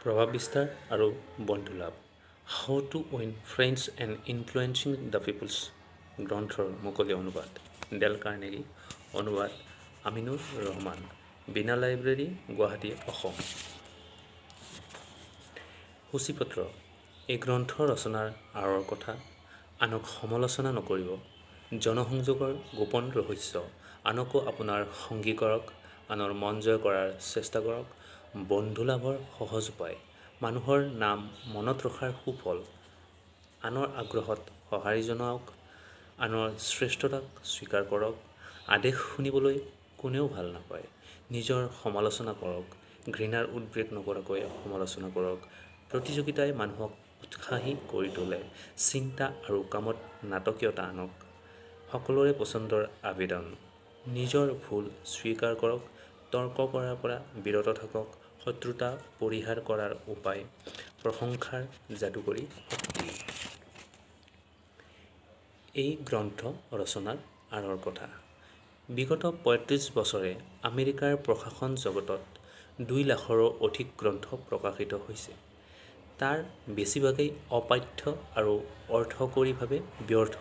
প্ৰভাৱ বিস্তাৰ আৰু বন্ধু লাভ, How to Win Friends and Influencing the Peoples গ্ৰন্থৰ মুকলি অনুবাদ ডেল কাৰ্নেগী, অনুবাদ আমিনুৰ ৰহমান, বীণা লাইব্ৰেৰী, গুৱাহাটী, অসম। সূচীপত্ৰ, এই গ্ৰন্থ ৰচনাৰ আঁৰৰ কথা, আনক সমালোচনা নকৰিব, জনসংযোগৰ গোপন ৰহস্য, আনকো আপোনাৰ সংগী কৰক, আনৰ মন জয় কৰাৰ চেষ্টা কৰক, বন্ধু লাভৰ সহজ উপায়, মানুহৰ নাম মনত ৰখাৰ সুফল, আনৰ আগ্ৰহত সঁহাৰি জনাওক, আনৰ শ্ৰেষ্ঠতাক স্বীকাৰ কৰক, আদেশ শুনিবলৈ কোনেও ভাল নাপায়, নিজৰ সমালোচনা কৰক, ঘৃণাৰ উদ্ৰেক নকৰাকৈ সমালোচনা কৰক, প্ৰতিযোগিতাই মানুহক উৎসাহী কৰি তোলে, চিন্তা আৰু কামত নাটকীয়তা আনক, সকলোৰে পচন্দৰ আবেদন, নিজৰ ভুল স্বীকাৰ কৰক, তৰ্ক কৰাৰ পৰা বিৰত থাকক, শত্ৰুতা পৰিহাৰ কৰাৰ উপায়, প্ৰশংসাৰ যাদুকৰী শক্তি। এই গ্ৰন্থ ৰচনাৰ আঁৰৰ কথা। বিগত 35 বছৰে আমেৰিকাৰ প্ৰকাশন জগতত 2 লাখৰো অধিক গ্ৰন্থ প্ৰকাশিত হৈছে। তাৰ বেছিভাগেই অপাঠ্য আৰু অৰ্থকৰীভাৱে ব্যৰ্থ।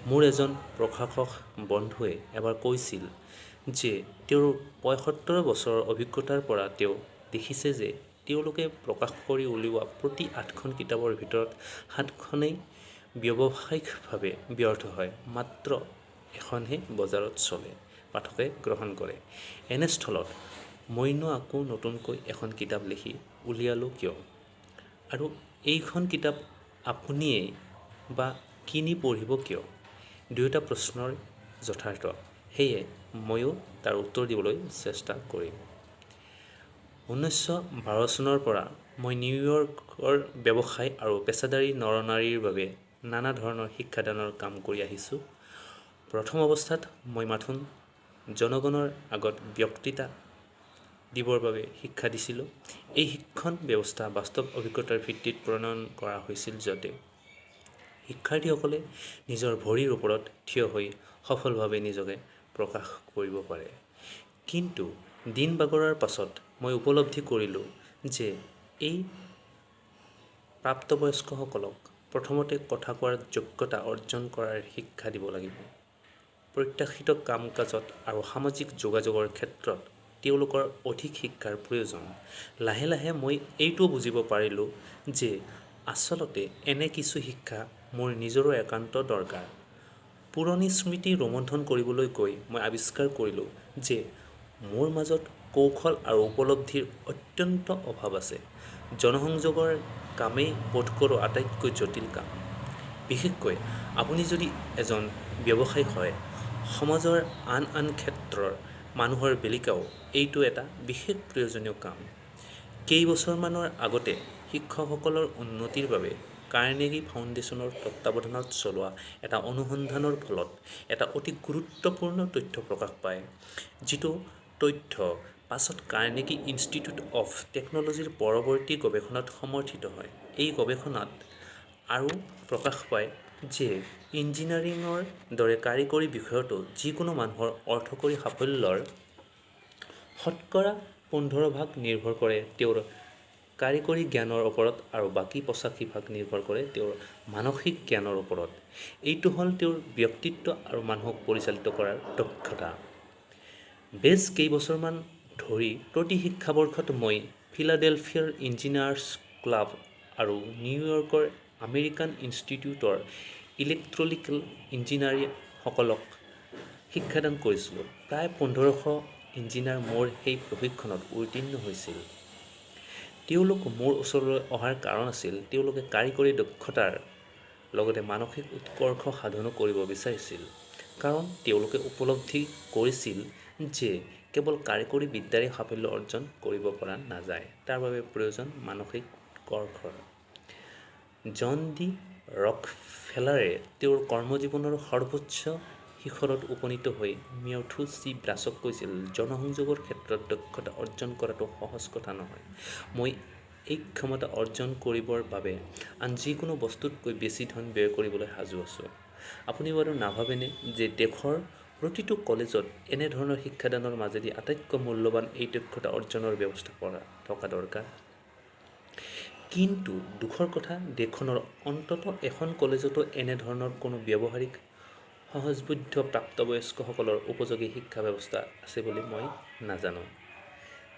মোৰ এজন প্ৰকাশক বন্ধুৱে এবাৰ কৈছিল যে তেওঁৰ 75 বছৰৰ অভিজ্ঞতাৰ পৰা তেওঁ দেখিছে যে তেওঁলোকে প্ৰকাশ কৰি উলিওৱা প্ৰতি আঠখন কিতাপৰ ভিতৰত সাতখনেই ব্যৱসায়িকভাৱে ব্যৰ্থ হয়, মাত্ৰ এখনহে বজাৰত চলে, পাঠকে গ্ৰহণ কৰে। এনেস্থলত মইনো আকৌ নতুনকৈ এখন কিতাপ লিখি উলিয়ালোঁ কিয়? আৰু এইখন কিতাপ আপুনিয়েই বা কিনি পঢ়িব কিয়? দুয়োটা প্ৰশ্নই যথাৰ্থ। সেয়ে ময়ো তাৰ উত্তৰ দিবলৈ চেষ্টা কৰিম। 1912 চনৰ পৰা মই নিউয়ৰ্কৰ ব্যৱসায় আৰু পেছাদাৰী নৰনাৰীৰ বাবে নানা ধৰণৰ শিক্ষাদানৰ কাম কৰি আহিছোঁ। প্ৰথম অৱস্থাত মই মাথোন জনগণৰ আগত বক্তৃতা দিবৰ বাবে শিক্ষা দিছিলোঁ। এই শিক্ষণ ব্যৱস্থা বাস্তৱ অভিজ্ঞতাৰ ভিত্তিত প্ৰণয়ন কৰা হৈছিল, যাতে শিক্ষাৰ্থীসকলে নিজৰ ভৰিৰ ওপৰত থিয় হৈ সফলভাৱে নিজকে প্ৰকাশ কৰিব পাৰে। কিন্তু দিন বাগৰাৰ পাছত মই উপলব্ধি কৰিলোঁ যে এই প্ৰাপ্তবয়স্কসকলক প্ৰথমতে কথা কোৱাৰ যোগ্যতা অৰ্জন কৰাৰ শিক্ষা দিব লাগিব। প্ৰত্যাশিত কাম কাজত আৰু সামাজিক যোগাযোগৰ ক্ষেত্ৰত তেওঁলোকৰ অধিক শিক্ষাৰ প্ৰয়োজন। লাহে লাহে মই এইটোও বুজিব পাৰিলোঁ যে আচলতে এনে কিছু শিক্ষা মোৰ নিজৰো একান্ত দৰকাৰ। পুৰণি স্মৃতি ৰোমন্থন কৰিবলৈ গৈ মই আৱিষ্কাৰ কৰিলোঁ যে মোৰ মাজত কৌশল আৰু উপলব্ধিৰ অত্যন্ত অভাৱ আছে। জনসংযোগৰ কামেই বোধকৰো আটাইতকৈ জটিল কাম। বিশেষকৈ আপুনি যদি এজন ব্যৱসায়ী হয়। সমাজৰ আন আন ক্ষেত্ৰৰ মানুহৰ বেলিকাও এইটো এটা বিশেষ প্ৰয়োজনীয় কাম। কেইবছৰমানৰ আগতে শিক্ষকসকলৰ উন্নতিৰ বাবে কাৰ্নেগী ফাউণ্ডেশ্যনৰ তত্ত্বাৱধানত চলোৱা এটা অনুসন্ধানৰ ফলত এটা অতি গুৰুত্বপূৰ্ণ তথ্য প্ৰকাশ পায়, যিটো তথ্য পাছত কাৰ্নেগী ইনষ্টিটিউট অৱ টেকনলজিৰ পৰৱৰ্তী গৱেষণাত সমৰ্থিত হয়। এই গৱেষণাত আৰু প্ৰকাশ পায় যে ইঞ্জিনিয়াৰিঙৰ দৰে কাৰিকৰী বিষয়তো যিকোনো মানুহৰ অৰ্থকৰী সাফল্যৰ শতকৰা 15 ভাগ নিৰ্ভৰ কৰে তেওঁৰ কাৰিকৰী জ্ঞানৰ ওপৰত আৰু বাকী 85 ভাগ নিৰ্ভৰ কৰে তেওঁৰ মানসিক জ্ঞানৰ ওপৰত। এইটো হ'ল তেওঁৰ ব্যক্তিত্ব আৰু মানুহক পৰিচালিত কৰাৰ দক্ষতা। বেছ কেইবছৰমান ধৰি প্ৰতি শিক্ষাবৰ্ষত মই ফিলাডেলফিয়াৰ ইঞ্জিনিয়াৰ্ছ ক্লাব আৰু নিউয়ৰ্কৰ আমেৰিকান ইনষ্টিটিউটৰ ইলেক্ট্ৰিকেল ইঞ্জিনিয়াৰসকলক শিক্ষাদান কৰিছিলোঁ। প্ৰায় 1500 ইঞ্জিনিয়াৰ মোৰ সেই প্ৰশিক্ষণত উত্তীৰ্ণ হৈছিল। তেওঁলোক মোৰ ওচৰলৈ অহাৰ কাৰণ আছিল, তেওঁলোকে কাৰিকৰী দক্ষতাৰ লগতে মানসিক উৎকৰ্ষ সাধনো কৰিব বিচাৰিছিল। কাৰণ তেওঁলোকে উপলব্ধি কৰিছিল যে কেৱল কাৰিকৰী বিদ্যাৰেই সাফল্য অৰ্জন কৰিব পৰা নাযায়, তাৰ বাবে প্ৰয়োজন মানসিক উৎকৰ্ষৰ। জন ডি ৰকফেলাৰে তেওঁৰ কৰ্মজীৱনৰ সৰ্বোচ্চ শিখৰত উপনীত হৈ মেথিউ চি ব্ৰাছক কৈছিল, "জনসংযোগৰ ক্ষেত্ৰত দক্ষতা অৰ্জন কৰাটো সহজ কথা নহয়। মই এই ক্ষমতা অৰ্জন কৰিবৰ বাবে আন যিকোনো বস্তুতকৈ বেছি ধন ব্যয় কৰিবলৈ সাজু আছোঁ। আপুনি বাৰু নাভাবেনে যে দেশৰ প্ৰতিটো কলেজত এনে ধৰণৰ শিক্ষাদানৰ মাজেদি আটাইতকৈ মূল্যৱান এই দক্ষতা অৰ্জনৰ ব্যৱস্থা কৰা থকা দৰকাৰ? কিন্তু দুখৰ কথা, দেশখনৰ অন্ততঃ এখন কলেজতো এনে ধৰণৰ কোনো ব্যৱহাৰিক, সহজবোধ্য, প্ৰাপ্তবয়স্কসকলৰ উপযোগী শিক্ষা-ব্যৱস্থা আছে বুলি মই নাজানো।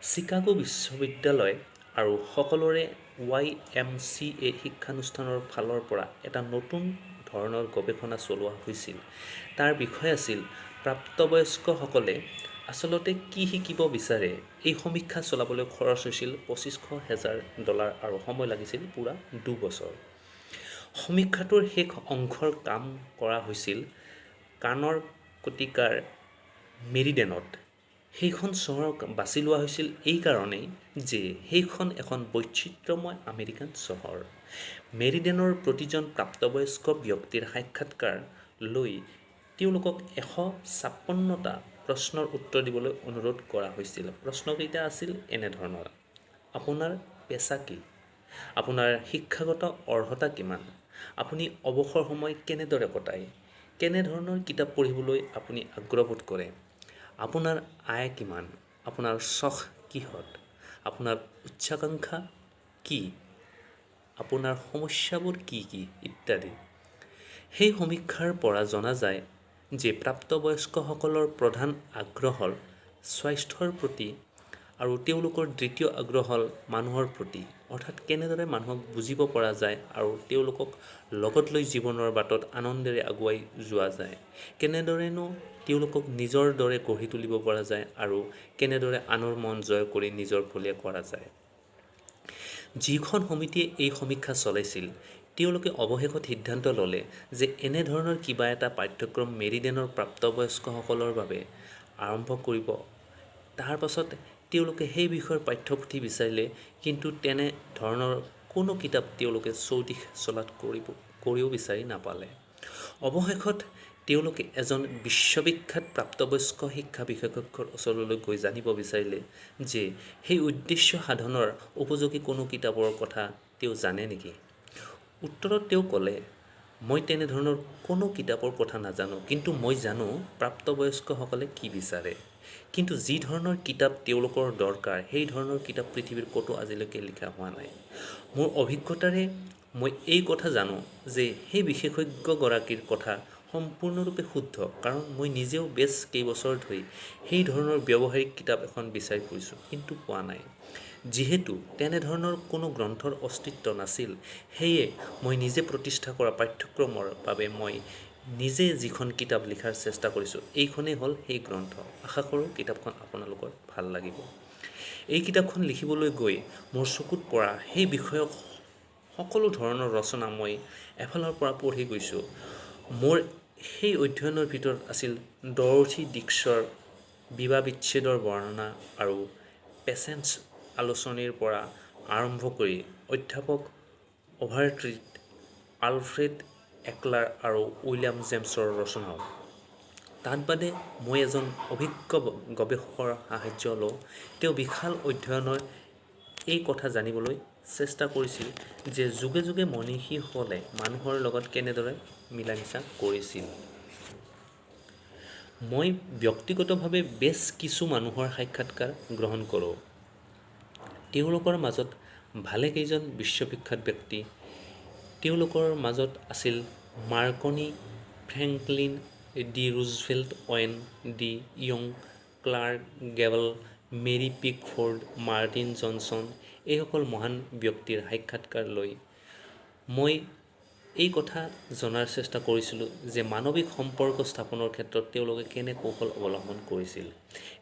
চিকাগো বিশ্ববিদ্যালয় আৰু সকলোৰে ৱাই. এম. চি. এ. শিক্ষানুষ্ঠানৰ ফালৰ পৰা এটা নতুন ধৰণৰ গৱেষণা চলোৱা হৈছিল। তাৰ বিষয় আছিল প্ৰাপ্তবয়স্কসকলে আচলতে কি শিকিব বিচাৰে। এই সমীক্ষা চলাবলৈ খৰচ হৈছিল 2500 হেজাৰ ডলাৰ আৰু সময় লাগিছিল পূৰা দুবছৰ। সমীক্ষাটোৰ শেষ অংশৰ কাম কৰা হৈছিল কানৰকটিকাৰ মেৰিডেনত। সেইখন চহৰক বাছি লোৱা হৈছিল এই কাৰণেই যে সেইখন এখন বৈচিত্ৰ্যময় আমেৰিকান চহৰ। মেৰিডেনৰ প্ৰতিজন প্ৰাপ্তবয়স্ক ব্যক্তিৰ সাক্ষাৎকাৰ লৈ তেওঁলোকক 156টা প্ৰশ্নৰ উত্তৰ দিবলৈ অনুৰোধ কৰা হৈছিল। প্ৰশ্নকেইটা আছিল এনে ধৰণৰ: আপোনাৰ পেছা কি? আপোনাৰ শিক্ষাগত অৰ্হতা কিমান? আপুনি অৱসৰ সময় কেনেদৰে কটায়? কেনে ধৰণৰ কিতাপ পঢ়িবলৈ আপুনি আগ্ৰহবোধ কৰে? আপোনাৰ আয় কিমান? আপোনাৰ চখ কিহত? আপোনাৰ উচ্চাকাংক্ষা কি? আপোনাৰ সমস্যাবোৰ কি কি? ইত্যাদি। সেই সমীক্ষাৰ পৰা জনা যায় যে প্ৰাপ্তবয়স্কসকলৰ প্ৰধান আগ্ৰহ হ'ল স্বাস্থ্যৰ প্ৰতি আৰু তেওঁলোকৰ দ্বিতীয় আগ্ৰহ হ'ল মানুহৰ প্ৰতি, অৰ্থাৎ কেনেদৰে মানুহক বুজিব পৰা যায় আৰু তেওঁলোকক লগত লৈ জীৱনৰ বাটত আনন্দেৰে আগুৱাই যোৱা যায়, কেনেদৰেনো তেওঁলোকক নিজৰ দৰে গঢ়ি তুলিব পৰা যায় আৰু কেনেদৰে আনৰ মন জয় কৰি নিজৰ ফলীয়া কৰা যায়। যিখন সমিতিয়ে এই সমীক্ষা চলাইছিল, তেওঁলোকে অৱশেষত সিদ্ধান্ত ল'লে যে এনে ধৰণৰ কিবা এটা পাঠ্যক্ৰম মেৰিডেনৰ প্ৰাপ্তবয়স্কসকলৰ বাবে আৰম্ভ কৰিব। তাৰ পাছত তেওঁলোকে সেই বিষয়ৰ পাঠ্যপুথি বিচাৰিলে, কিন্তু তেনে ধৰণৰ কোনো কিতাপ তেওঁলোকে চৌদিশ চলাথ কৰিও বিচাৰি নাপালে। অৱশেষত তেওঁলোকে এজন বিশ্ববিখ্যাত প্ৰাপ্তবয়স্ক শিক্ষা বিশেষজ্ঞৰ ওচৰলৈ গৈ জানিব বিচাৰিলে যে সেই উদ্দেশ্য সাধনৰ উপযোগী কোনো কিতাপৰ কথা তেওঁ জানে নেকি? উত্তৰত তেওঁ ক'লে, মই তেনে ধৰণৰ কোনো কিতাপৰ কথা নাজানো, কিন্তু মই জানো প্ৰাপ্তবয়স্কসকলে কি বিচাৰে। কিন্তু যি ধৰণৰ কিতাপ তেওঁলোকৰ দৰকাৰ, সেই ধৰণৰ কিতাপ পৃথিৱীৰ ক'তো আজিলৈকে লিখা হোৱা নাই। মোৰ অভিজ্ঞতাৰে মই এই কথা জানো যে সেই বিশেষজ্ঞগৰাকীৰ কথা সম্পূৰ্ণৰূপে শুদ্ধ, কাৰণ মই নিজেও বেছ কেইবছৰ ধৰি সেই ধৰণৰ ব্যৱহাৰিক কিতাপ এখন বিচাৰি ফুৰিছোঁ, কিন্তু পোৱা নাই। যিহেতু তেনে ধৰণৰ কোনো গ্ৰন্থৰ অস্তিত্ব নাছিল, সেয়ে মই নিজে প্ৰতিষ্ঠা কৰা পাঠ্যক্ৰমৰ বাবে মই নিজে যিখন কিতাপ লিখাৰ চেষ্টা কৰিছোঁ, এইখনেই হ'ল সেই গ্ৰন্থ। আশা কৰোঁ কিতাপখন আপোনালোকৰ ভাল লাগিব। এই কিতাপখন লিখিবলৈ গৈ মোৰ চকুত পৰা সেই বিষয়ক সকলো ধৰণৰ ৰচনা মই এফালৰ পৰা পঢ়ি গৈছোঁ। মোৰ সেই অধ্যয়নৰ ভিতৰত আছিল ডৰথি ডিক্সৰ বিবাহ বিচ্ছেদৰ বৰ্ণনা আৰু পেচেণ্টছ আলোচনীৰ পৰা আৰম্ভ কৰি অধ্যাপক অভাৰষ্ট্ৰীট, আলফ্ৰেড এক্লাৰ আৰু উইলিয়াম জেমছৰ ৰচনাও। তাত বাদে মই এজন অভিজ্ঞ গৱেষকৰ সাহায্য লওঁ। তেওঁ বিশাল অধ্যয়নৰ এই কথা জানিবলৈ চেষ্টা কৰিছিল যে যুগে যুগে মনীষীসকলে মানুহৰ লগত কেনেদৰে মিলা-মিছা কৰিছিল। মই ব্যক্তিগতভাৱে বেছ কিছু মানুহৰ সাক্ষাৎকাৰ গ্ৰহণ কৰোঁ। তেওঁলোকৰ মাজত ভালেকেইজন বিশ্ববিখ্যাত ব্যক্তি। তেওঁলোকৰ মাজত আছিল Marconi, Franklin D Roosevelt, Wayne D Young, Clark Gable, Mary Pickford, Martin Johnson. এইসকল মহান ব্যক্তিৰ সাক্ষাৎকাৰ লৈ মই এই কথা জনাৰ চেষ্টা কৰিছিলোঁ যে মানৱিক সম্পৰ্ক স্থাপনৰ ক্ষেত্ৰত তেওঁলোকে কেনে কৌশল অৱলম্বন কৰিছিল।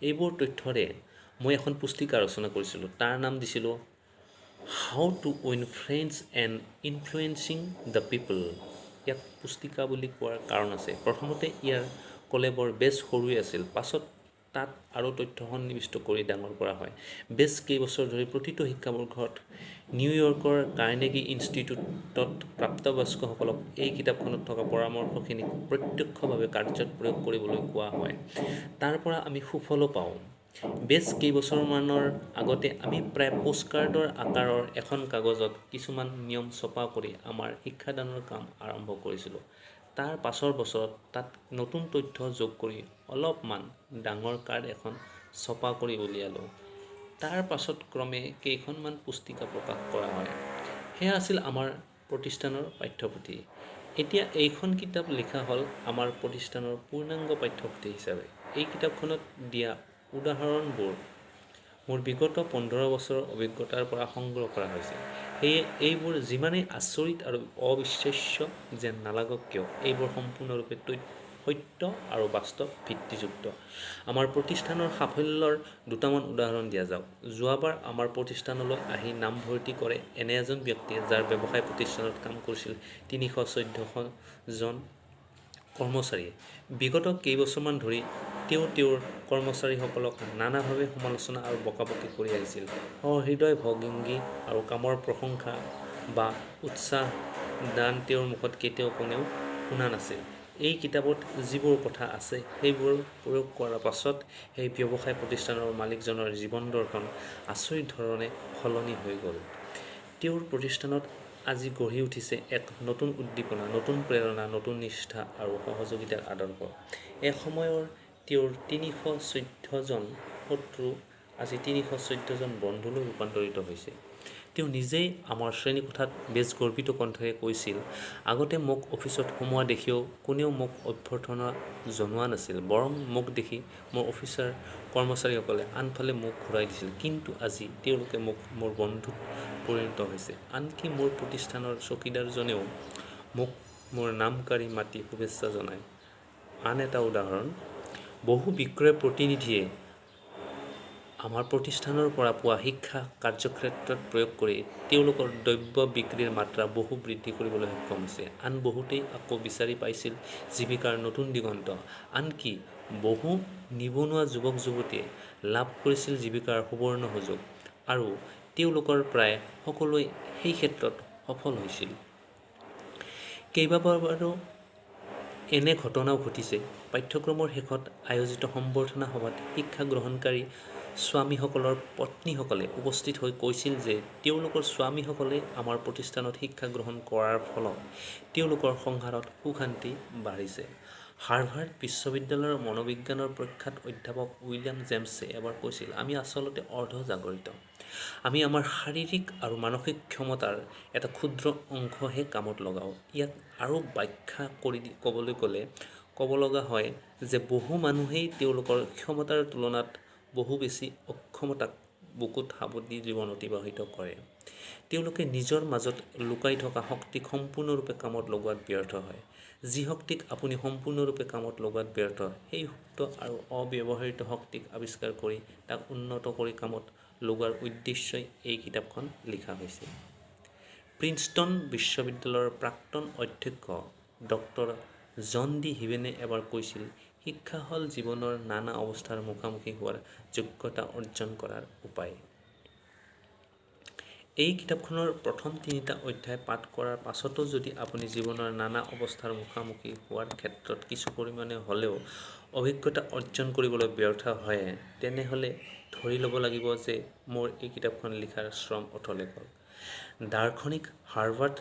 এইবোৰ তথ্যৰে মই এখন পুস্তিকা ৰচনা কৰিছিলোঁ। তাৰ নাম দিছিলোঁ How to Win Friends and Influencing the People. ইয়াক পুস্তিকা বুলি কোৱাৰ কাৰণ আছে। প্ৰথমতে ইয়াৰ কলেৱৰ বেছ সৰুৱেই আছিল। পাছত তাত আৰু তথ্য সন্নিৱিষ্ট কৰি ডাঙৰ কৰা হয়। বেছ কেইবছৰ ধৰি প্ৰতিটো শিক্ষাবৰ্ষত নিউয়ৰ্কৰ কাৰ্নেগী ইনষ্টিটিউটত প্ৰাপ্তবয়স্কসকলক এই কিতাপখনত থকা পৰামৰ্শখিনি প্ৰত্যক্ষভাৱে কাৰ্যত প্ৰয়োগ কৰিবলৈ কোৱা হয়। তাৰ পৰা আমি সুফলো পাওঁ। বেছ কেইবছৰমানৰ আগতে আমি প্ৰায় পোষ্টকাৰ্ডৰ আকাৰৰ এখন কাগজত কিছুমান নিয়ম ছপা কৰি আমাৰ শিক্ষাদানৰ কাম আৰম্ভ কৰিছিলোঁ। তাৰ পাছৰ বছৰত তাত নতুন তথ্য যোগ কৰি অলপমান ডাঙৰ কাৰ্ড এখন ছপা কৰি উলিয়ালোঁ। তাৰ পাছত ক্ৰমে কেইখনমান পুস্তিকা প্ৰকাশ কৰা হয়। সেয়া আছিল আমাৰ প্ৰতিষ্ঠানৰ পাঠ্যপুথি। এতিয়া এইখন কিতাপ লিখা হ'ল আমাৰ প্ৰতিষ্ঠানৰ পূৰ্ণাংগ পাঠ্যপুথি হিচাপে। এই কিতাপখনত দিয়া উদাহৰণবোৰ মোৰ বিগত 15 বছৰৰ অভিজ্ঞতাৰ পৰা সংগ্ৰহ কৰা হৈছে। সেয়ে এইবোৰ যিমানেই আচৰিত আৰু অবিশ্বাস্য যেন নালাগক কিয়, এইবোৰ সম্পূৰ্ণৰূপে সত্য আৰু বাস্তৱ ভিত্তিযুক্ত। আমাৰ প্ৰতিষ্ঠানৰ সাফল্যৰ দুটামান উদাহৰণ দিয়া যাওক। যোৱাবাৰ আমাৰ প্ৰতিষ্ঠানলৈ আহি নামভৰ্তি কৰে এনে এজন ব্যক্তিয়ে, যাৰ ব্যৱসায় প্ৰতিষ্ঠানত কাম কৰিছিল 314জন কৰ্মচাৰীয়ে। বিগত কেইবছৰমান ধৰি তেওঁ তেওঁৰ কৰ্মচাৰীসকলক নানাভাৱে সমালোচনা আৰু বকাবকি কৰি আহিছিল। সহৃদয় ভংগী আৰু কামৰ প্ৰশংসা বা উৎসাহ দান তেওঁৰ মুখত কেতিয়াও কোনেও শুনা নাছিল। এই কিতাপত যিবোৰ কথা আছে, সেইবোৰ প্ৰয়োগ কৰাৰ পাছত সেই ব্যৱসায় প্ৰতিষ্ঠানৰ মালিকজনৰ জীৱন দৰ্শন আচৰিত ধৰণে সলনি হৈ গ'ল। তেওঁৰ প্ৰতিষ্ঠানত আজি গঢ়ি উঠিছে এক নতুন উদ্দীপনা, নতুন প্ৰেৰণা, নতুন নিষ্ঠা আৰু সহযোগিতাৰ আদৰ্শ। এসময়ৰ তেওঁৰ 314জন শত্ৰু আজি 314জন বন্ধুলৈ ৰূপান্তৰিত হৈছে। তেওঁ নিজেই আমাৰ শ্ৰেণীকোঠাত বেছ গৰ্বিত কণ্ঠেৰে কৈছিল, আগতে মোক অফিচত সোমোৱা দেখিও কোনেও মোক অভ্যৰ্থনা জনোৱা নাছিল, বৰং মোক দেখি মোৰ অফিচৰ কৰ্মচাৰীসকলে আনফালে মুখ ঘূৰাই দিছিল। কিন্তু আজি তেওঁলোকে মোক মোৰ বন্ধুত পৰিণত হৈছে। আনকি মোৰ প্ৰতিষ্ঠানৰ চকীদাৰজনেও মোক মোৰ নাম কাঢ়ি মাতি শুভেচ্ছা জনায়। আন এটা উদাহৰণ, বহু বিক্ৰয় প্ৰতিনিধিয়ে আমাৰ প্ৰতিষ্ঠানৰ পৰা পোৱা শিক্ষা কাৰ্যক্ষেত্ৰত প্ৰয়োগ কৰি তেওঁলোকৰ দ্ৰব্য বিক্ৰীৰ মাত্ৰা বহু বৃদ্ধি কৰিবলৈ সক্ষম হৈছে। আন বহুতেই আকৌ বিচাৰি পাইছিল জীৱিকাৰ নতুন দিগন্ত। আনকি বহু নিবনুৱা যুৱক-যুৱতীয়ে লাভ কৰিছিল জীৱিকাৰ সুবৰ্ণ সুযোগ আৰু তেওঁলোকৰ প্ৰায় সকলোৱে সেই ক্ষেত্ৰত সফল হৈছিল। কেইবাবাৰো এনে ঘটনাও ঘটিছে, পাঠ্যক্ৰমৰ শেষত আয়োজিত সম্বৰ্ধনা সভাত শিক্ষা গ্ৰহণকাৰী স্বামীসকলৰ পত্নীসকলে উপস্থিত হৈ কৈছিল যে তেওঁলোকৰ স্বামীসকলে আমাৰ প্ৰতিষ্ঠানত শিক্ষা গ্ৰহণ কৰাৰ ফলত তেওঁলোকৰ সংসাৰত সুখ-শান্তি বাঢ়িছে। হাৰ্ভাৰ্ড বিশ্ববিদ্যালয়ৰ মনোবিজ্ঞানৰ প্ৰখ্যাত অধ্যাপক উইলিয়াম জেমছে এবাৰ কৈছিল, আমি আচলতে অৰ্ধ-জাগৰিত। আমি আমাৰ শাৰীৰিক আৰু মানসিক ক্ষমতাৰ এটা ক্ষুদ্ৰ অংশহে কামত লগাওঁ। ইয়াক আৰু ব্যাখ্যা কৰি ক'বলৈ গ'লে ক'ব লগা হয় যে বহু মানুহেই তেওঁলোকৰ ক্ষমতাৰ তুলনাত বহু বেছি অক্ষমতাক বুকুত সাৱটি জীৱন অতিবাহিত কৰে। তেওঁলোকে নিজৰ মাজত লুকাই থকা শক্তিক সম্পূৰ্ণৰূপে কামত লগোৱাত ব্যৰ্থ হয়। যি শক্তিক আপুনি সম্পূৰ্ণৰূপে কামত লগোৱাত ব্যৰ্থ, সেই সুপ্ত আৰু অব্যৱহৃত শক্তিক আৱিষ্কাৰ কৰি তাক উন্নত কৰি কামত লগোৱাৰ উদ্দেশ্যই এই কিতাপখন লিখা হৈছে। প্ৰিন্সটন বিশ্ববিদ্যালয়ৰ প্ৰাক্তন অধ্যক্ষ ডক্টৰ জন ডি হিবেনে এবাৰ কৈছিল, শিক্ষা হ'ল জীৱনৰ নানা অৱস্থাৰ মুখামুখি হোৱাৰ যোগ্যতা অৰ্জন কৰাৰ উপায়। এই কিতাপখনৰ প্ৰথম তিনিটা অধ্যায় পাঠ কৰাৰ পাছতো যদি আপুনি জীৱনৰ নানা অৱস্থাৰ মুখামুখি হোৱাৰ ক্ষেত্ৰত কিছু পৰিমাণে হ'লেও অভিজ্ঞতা অৰ্জন কৰিবলৈ ব্যৰ্থ হয়, তেনেহ'লে ধৰি ল'ব লাগিব যে মোৰ এই কিতাপখন লিখাৰ শ্ৰম অথলে গ'ল। দাৰ্শনিক হাৰ্বাৰ্ট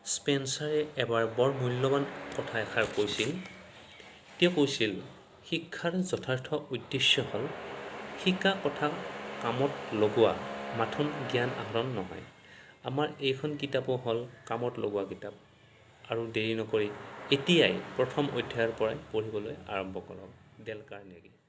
স্পেন্সাৰে এবাৰ বৰ মূল্যৱান কথা এষাৰ কৈছিল। তেওঁ কৈছিল, শিক্ষাৰ যথাৰ্থ উদ্দেশ্য হ'ল শিকা কথা কামত লগোৱা, মাথোন জ্ঞান আহৰণ নহয়। আমাৰ এইখন কিতাপো হ'ল কামত লগোৱা কিতাপ। আৰু দেৰি নকৰি এতিয়াই প্ৰথম অধ্যায়ৰ পৰাই পঢ়িবলৈ আৰম্ভ কৰক। Dale Carnegie.